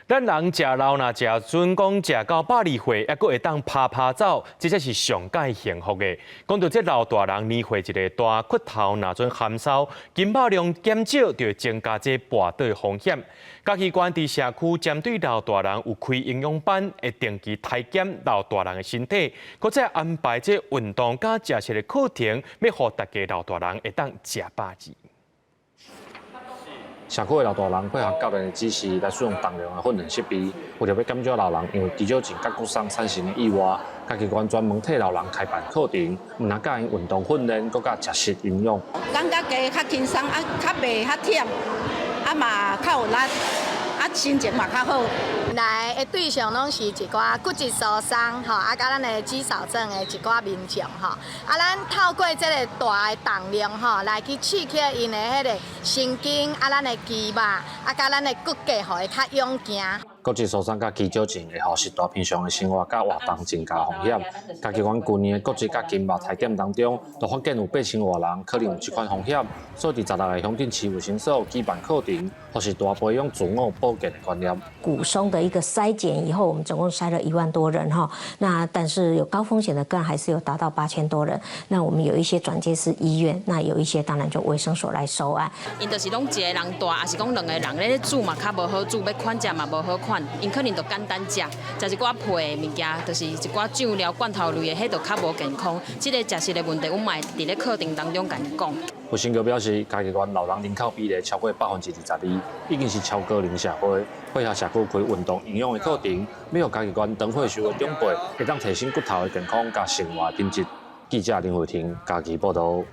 咱人食老若食準講食到120歲，猶閣會當趴趴走，這才是上蓋幸福的。講到這老大人年歲一个大，骨頭若陣含梢，筋肉量減少，就會增加這跋倒的風險。嘉義縣佇社區針對老大人有開營養班，會定期體檢老大人的身體，閣再安排這運動佮食食的課程，欲予大家老大人會當食飽舌。社區的老大人配合教練的指示來使用重量的訓練設備，為著欲減少老人因為肌少症佮骨傷產生的意外，嘉義縣專門替老人開辦課程，毋但教𪜶運動訓練，閣教食食營養。感覺家較輕鬆，啊，較袂遐忝，啊嘛較有力，啊心情嘛較好。來的對象攏是一寡骨質疏鬆，吼，啊，佮咱的肌少症的一寡民眾，吼，啊，咱透過這个大的重量，吼，來去刺激𪜶的彼个神經，啊，咱的肌肉，啊，佮咱的骨骼，予伊較勇健。骨質疏鬆佮肌少症會予序大平常的生活佮活動增加風險。嘉義縣舊年的骨質佮筋肉體檢當中，就發現有8000外人可能有這款風險，所以佇16个鄉鎮市衛生所舉辦課程，予序大培養自我保健的觀念。骨鬆的一個篩檢以後，我們總共篩了1萬多人哈。那但是有高風險的個案還是有達到8000多人。那我們有一些轉介是醫院，那有一些當然就衛生所來收案。𪜶就是攏一个人蹛，抑是講兩個人咧煮嘛較無好煮，欲款食嘛無好款，𪜶可能就簡單食，食一寡皮的物件，就是一寡醬料罐頭類的，彼就較無健康。這个食食的問題，阮嘛會佇咧課程當中共𪜶講。衛生局表示，嘉義縣老人人口比例超過22%，已經是超高齡社會。配合社區開運動營養的課程，欲予嘉義縣長歲數的長輩會當提升骨頭的健康佮生活品質。記者林慧婷嘉義報導。